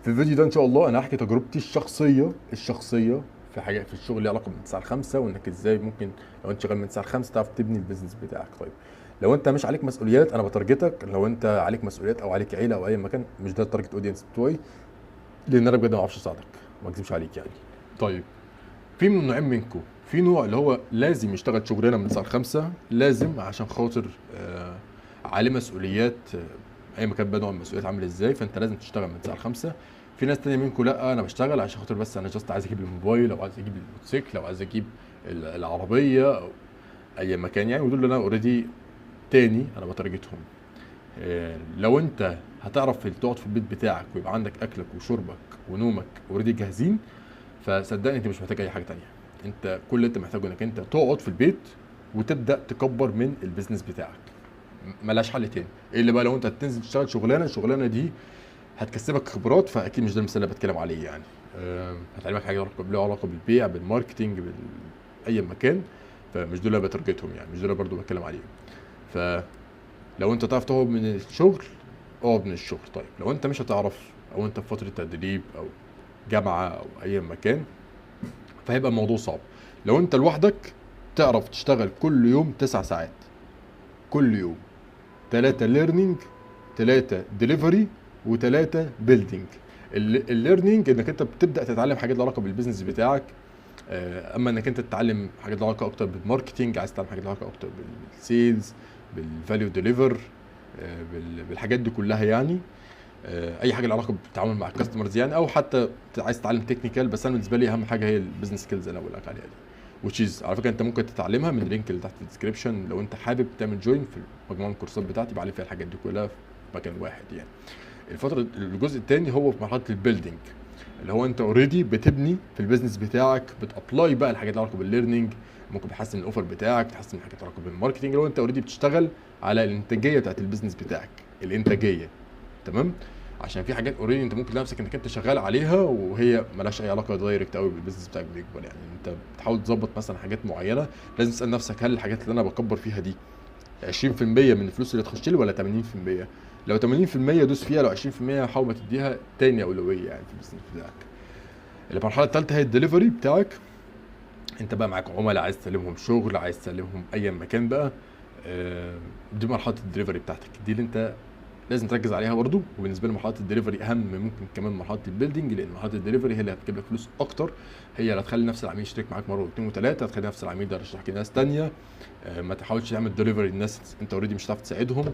في الفيديو ده ان شاء الله انا هحكي تجربتي الشخصية في حاجة في الشغل ليها علاقة من 9 ل 5، وانك ازاي ممكن لو انت شغال من 9 ل 5 تعرف تبني ال business بتاعك. طيب لو انت مش عليك مسؤوليات انا ب target ك، لو انت عليك مسؤوليات او عليك عيله او اي مكان مش ده ال target audience بتوعي، لان انا بجد ما اعرفش اساعدك، ما اكذبش عليك يعني. طيب في من نوعين منكم، في نوع اللي هو لازم يشتغل شغلانة من 9 ل 5 لازم عشان خاطر عليه مسؤوليات، اي مكان بقى نوع المسؤوليات عامل ازاي، فانت لازم تشتغل من 9 ل 5. في ناس تانية منكم لا، انا بشتغل عشان خاطر بس انا just عايز اجيب الموبايل او عايز اجيب الموتوسيكل او عايز اجيب العربية او اي مكان يعني، ودول اللي انا already تاني انا ب target هم. لو انت هتعرف تقعد في البيت بتاعك ويبقى عندك اكلك وشربك ونومك already جاهزين، فصدقني انت مش محتاج اي حاجة تانية. انت كل اللي انت محتاجه انك انت تقعد في البيت وتبدا تكبر من ال business بتاعك، ملهاش حل تاني. ايه اللي بقى لو انت هتنزل تشتغل شغلانة، الشغلانة دي هتكسبك خبرات، فاكيد مش ده المثال اللي بتكلم عليه يعني. هتعلمك حاجة لها علاقة بالبيع، بال marketing، باي مكان، فمش دول اللي ب target هم يعني، مش دول اللي برضو بتكلم عليهم. فلو انت تعرف تقعد من الشغل اقعد من الشغل. طيب لو انت مش هتعرف او انت في فترة تدريب او جامعه او اي مكان، فهيبقى الموضوع صعب. لو انت لوحدك تعرف تشتغل كل يوم 9 ساعات، كل يوم 3 learning، 3 ديليفري، و3 building. ال learning انك انت بتبدا تتعلم حاجات لها علاقة بال business بتاعك، اما انك انت تتعلم حاجات لها علاقة اكتر بال marketing، عايز تتعلم حاجات لها علاقة اكتر بال sales، بال value deliver، بالحاجات دي كلها يعني. اي حاجة لها علاقة بالتعامل مع ال customers يعني، او حتى عايز تتعلم technical. بس انا بالنسبة لي اهم حاجة هي ال business skills اللي انا بقول لك عليها دي، which is على فكرة انت ممكن تتعلمها من ال link اللي تحت في ال description لو انت حابب تعمل join في مجموعة من الكورسات بتاعتي، بعلم فيها الحاجات دي كلها في مكان واحد يعني. الفترة الجزء الثاني هو في مرحلة ال building، اللي هو انت already بتبني في ال business بتاعك، بت apply بقى الحاجات اللي علاقة بال learning، ممكن تحسن ال offer بتاعك، تحسن الحاجات اللي علاقة بال marketing، اللي هو انت already بتشتغل على الانتاجية بتاعت ال business بتاعك، الانتاجية. تمام؟ عشان في حاجات already انت ممكن تلاقي نفسك انك انت شغال عليها وهي مالهاش اي علاقة direct قوي بال business بتاعك بيكبر يعني. انت بتحاول تظبط مثلا حاجات معينة، لازم تسال نفسك هل الحاجات اللي انا بكبر فيها دي 20% من الفلوس اللي تخش لي ولا 80%؟ لو 80% دوس فيها، لو 20% حاول ما تديها تاني اولوية يعني في ال business بتاعك. المرحلة الثالثة هي الدليفري بتاعك، انت بقى معاك عملاء عايز تسلمهم شغل، عايز تسلمهم اي مكان بقى، دي مرحلة الدليفري بتاعتك، دي اللي انت لازم تركز عليها برضو. وبالنسبة لي مرحلة الدليفري اهم ممكن كمان مرحلة ال building، لان مرحلة الدليفري هي اللي هتجيب لك فلوس اكتر، هي اللي هتخلي نفس العميل يشترك معاك مرة واثنين وثلاثة، هتخلي نفس العميل ده يرشحك لناس ثانية. ما تحاولش تعمل دليفري للناس انت already مش هتعرف تساعدهم.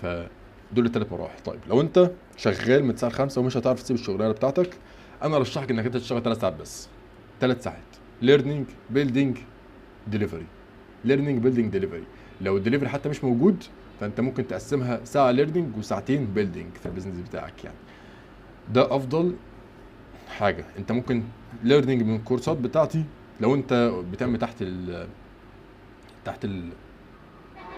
فدول الثلاث مراحل. طيب لو انت شغال من 9 ل 5 ومش هتعرف تسيب الشغلانة بتاعتك، انا ارشحك انك انت تشتغل 3 ساعات بس، 3 ساعات learning، building، delivery، learning، building، delivery. لو الدليفري حتى مش موجود فانت ممكن تقسمها ساعة learning وساعتين building في ال business بتاعك يعني. ده افضل حاجة. انت ممكن learning من الكورسات بتاعتي لو انت بتعمل تحت ال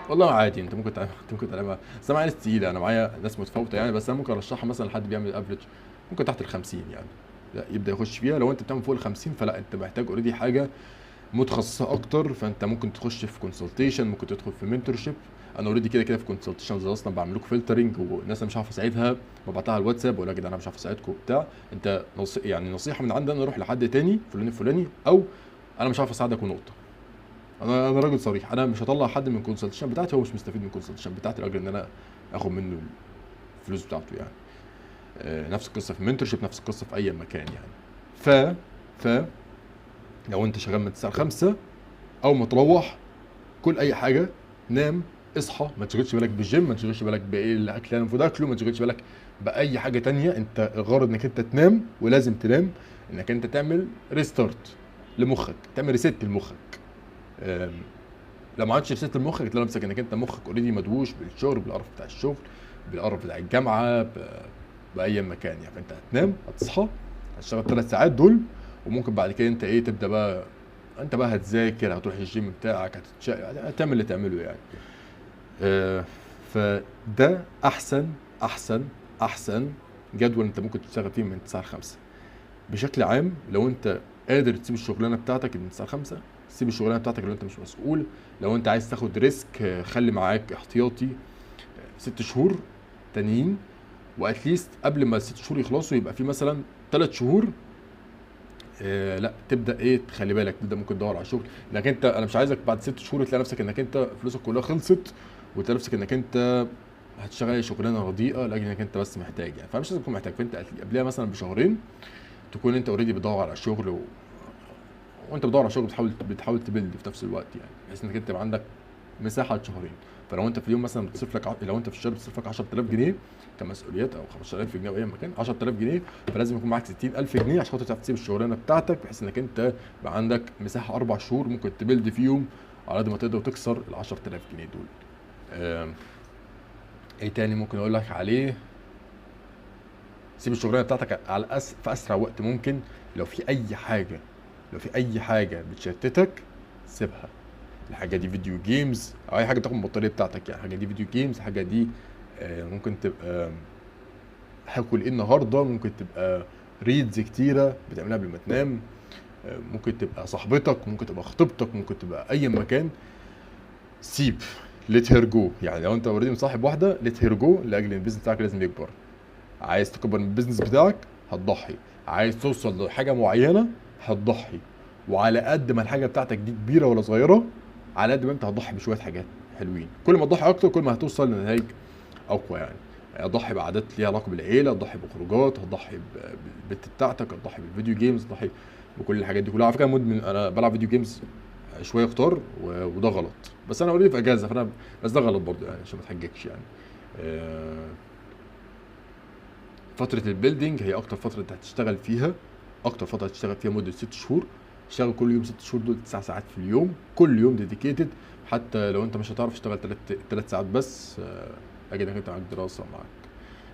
والله عادي، انت ممكن تعمل، انت ممكن تعملها، بس انا معايا ناس تقيلة، انا معايا ناس متفاوتة يعني، بس انا ممكن ارشحها مثلا لحد بيعمل average ممكن تحت ال 50 يعني، لا يبدا يخش فيها. لو انت بتعمل فوق ال 50 فلا، انت محتاج already حاجة متخصصة اكتر، فانت ممكن تخش في consultation، ممكن تدخل في mentorship. انا already كده كده في consultations اصلا بعمل لكم filtering، والناس اللي مش عارف اساعدها ببعتها على الواتساب واقول يا جدعان انا مش عارف اساعدكم وبتاع. انت يعني نصيحة من عندي، انا اروح لحد تاني فلان الفلاني، او انا مش عارف اساعدك ونقطة. انا راجل صريح، انا مش هطلع حد من ال consultation بتاعتي هو مش مستفيد من ال consultation بتاعتي لاجل ان انا اخد منه الفلوس بتاعته يعني. نفس القصة في mentorship، نفس القصة في اي مكان يعني. ف لو انت شغال من 9 ل 5، اول ما تروح كل اي حاجة، نام، اصحى، ما تشغلش بالك بالجيم، ما تشغلش بالك بايه الاكل اللي انا المفروض اكله، ما تشغلش بالك باي حاجة تانية. انت الغرض انك انت تنام، ولازم تنام انك انت تعمل restart لمخك، تعمل reset لمخك. لو ما عملتش reset لمخك تلاقي نفسك انك انت مخك already مدووش بالشغل، بالقرف بتاع الشغل، بالقرف بتاع الجامعة، باي مكان يعني. فانت هتنام، هتصحى، هتشتغل 3 ساعات دول، وممكن بعد كده انت ايه تبدا بقى، انت بقى هتذاكر، هتروح الجيم بتاعك، هتعمل اللي تعمله يعني. فده احسن احسن احسن جدول انت ممكن تشتغل فيه من 9 ل 5 بشكل عام. لو انت قادر تسيب الشغلانة بتاعتك من 9 ل 5، سيب الشغلانة بتاعتك لو انت مش مسؤول. لو انت عايز تاخد risk، خلي معاك احتياطي 6 شهور تانيين. و at least قبل ما الست شهور يخلصوا يبقى في مثلا 3 شهور لا تبدا ايه، تخلي بالك، تبدا ممكن تدور على شغل. لكن انت، انا مش عايزك بعد 6 شهور تلاقي نفسك انك انت فلوسك كلها خلصت، وتلاقي نفسك انك انت هتشتغل اي شغلانة رديئة لاجل انك انت بس محتاج يعني. فمش لازم تكون محتاج، فانت قبلها مثلا بشهرين تكون انت already بتدور على شغل، وانت بتدور على شغل بتحاول ت build في نفس الوقت يعني، بحيث انك انت يبقى عندك مساحة شهرين. فلو انت في اليوم مثلا بتصرف لك لو انت في الشهر بتصرف لك 10000 جنيه كمسؤوليات، او 15000 جنيه او اي مكان 10000 جنيه، فلازم يكون معاك 60000 جنيه عشان خاطر تعرف تسيب الشغلانة بتاعتك، بحيث انك انت يبقى عندك مساحة 4 شهور ممكن ت build فيهم على قد ما تقدر وتكسر ال 10000 جنيه دول. ايه تاني ممكن اقول لك عليه؟ سيب الشغلانة بتاعتك على في اسرع وقت ممكن. لو في اي حاجة، لو في اي حاجة بتشتتك سيبها. الحاجة دي video games او اي حاجة بتاخد من البطارية بتاعتك يعني، الحاجة دي video games، الحاجة دي ممكن تبقى هاكل ايه النهارده، ممكن تبقى reads كتيرة بتعملها قبل ما تنام، ممكن تبقى صاحبتك، ممكن تبقى خطيبتك، ممكن تبقى اي مكان. سيب، let her go. يعني لو انت already مصاحب واحدة let her go، لاجل ان ال business بتاعك لازم يكبر. عايز تكبر من ال business بتاعك هتضحي، عايز توصل لحاجة معينة هتضحي، وعلى قد ما الحاجة بتاعتك دي كبيرة ولا صغيرة على قد ما انت هتضحي بشوية حاجات حلوين. كل ما تضحي اكتر كل ما هتوصل لنتائج اقوى يعني. هتضحي بعادات ليها علاقة بالعيلة، هتضحي بخروجات، هتضحي بالبت بتاعتك، هتضحي بال video games، هتضحي بكل الحاجات دي كلها. على فكرة مدمن، انا بلعب video games شوية كتار وده غلط، بس انا already في اجازه، فانا بس ده غلط برضه يعني عشان ما تحججش يعني. فترة ال building هي اكتر فترة انت هتشتغل فيها، اكتر فترة هتشتغل فيها مده 6 شهور. اشتغل كل يوم 6 شهور دول 9 ساعات في اليوم، كل يوم dedicated. حتى لو انت مش هتعرف تشتغل 3 ساعات بس، اجي انك انت معاك دراسة، معاك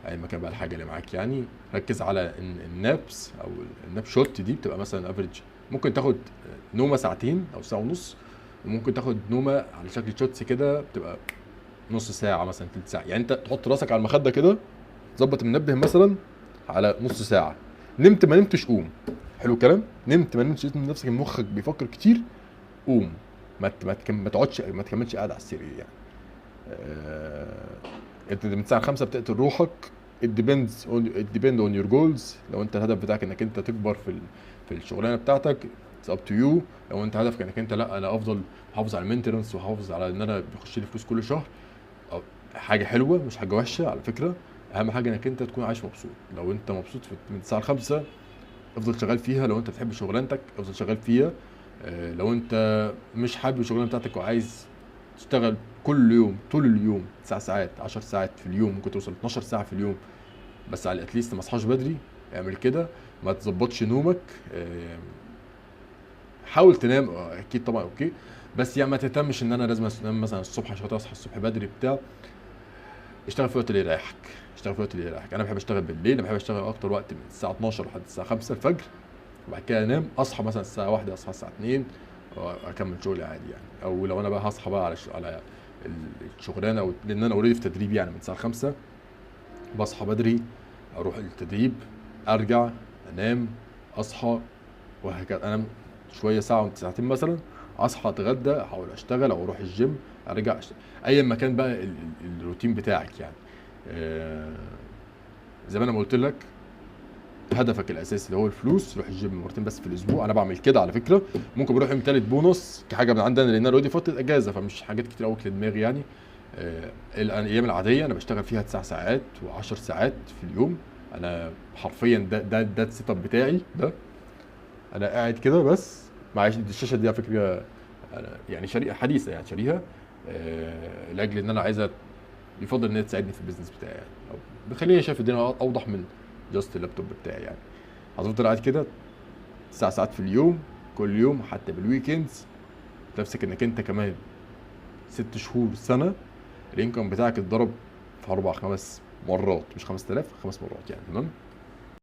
اي مكان بقى الحاجة اللي معاك يعني. ركز على ال naps او ال nap shot دي، بتبقى مثلا average ممكن تاخد نومه ساعتين او ساعة ونص، وممكن تاخد نومه على شكل shots كده بتبقى نص ساعة مثلا، تلت ساعة يعني. انت تحط راسك على المخدة كده، تظبط المنبه مثلا على نص ساعة، نمت ما نمتش قوم. حلو الكلام؟ نمت ما نمتش لقيت نفسك مخك بيفكر كتير قوم، ما تقعدش، ما تكملش قاعد على السرير يعني. انت من الساعة 5 بتقتل روحك. It depend on your goals. لو انت الهدف بتاعك انك انت تكبر في الشغلانة بتاعتك it's up to you. لو انت هدفك انك انت لا انا افضل محافظ على ال maintenance وحافظ على ان انا بيخش لي فلوس كل شهر، حاجة حلوة مش حاجة وحشة على فكرة. اهم حاجة انك انت تكون عايش مبسوط. لو انت مبسوط من الساعة 5 افضل شغال فيها. لو انت بتحب شغلانتك افضل شغال فيها. لو انت مش حابب الشغلانة بتاعتك وعايز تشتغل كل يوم طول اليوم 9 ساعات 10 ساعات في اليوم، ممكن توصل 12 ساعة في اليوم، بس على at least ما اصحاش بدري، اعمل كده. ما تظبطش نومك، حاول تنام اكيد طبعا okay، بس يعني ما تهتمش ان انا لازم انام مثلا الصبح عشان اصحى الصبح بدري بتاع. اشتغل في الوقت اللي يريحك، اشتغل في الوقت اللي يريحك. انا بحب اشتغل بالليل، انا بحب اشتغل اكتر وقت من الساعة 12 لحد الساعة 5 الفجر، وبعد كده انام، اصحى مثلا الساعة 1، اصحى الساعة 2 اكمل شغلي عادي يعني. او لو انا بقى هصحى بقى على الشغلانة، او لان انا already في تدريب يعني من الساعة 5 بصحى بدري، اروح التدريب، ارجع انام، اصحى، وهكذا. انام شوية ساعة ساعتين مثلا، اصحى اتغدى، احاول اشتغل او اروح الجيم، ارجع ايا ما كان بقى الروتين بتاعك يعني. زي ما انا ما قلت لك هدفك الاساسي اللي هو الفلوس، روح الجيم مرتين بس في الاسبوع. انا بعمل كده على فكرة، ممكن بروح يوم تالت بونص كحاجة من عندنا، لان انا already فترة اجازه فمش حاجات كتير قوي لدماغي يعني. الايام العادية انا بشتغل فيها 9 ساعات و10 ساعات في اليوم. انا حرفيا ده ال setup بتاعي ده، انا قاعد كده بس مع الشاشة دي على فكرة، انا يعني شريحة حديثه يعني شاريها لاجل ان انا عايزها، يفضل ان هي تساعدني في ال business بتاعي يعني، او بتخليني شايف الدنيا اوضح من just اللابتوب بتاعي يعني. هتفضل قاعد كده 9 ساعات في اليوم كل يوم حتى بال weekends، نفسك انك انت كمان 6 شهور سنة ال income بتاعك اتضرب في 4 5 مرات، مش 5000، 5 مرات يعني. تمام.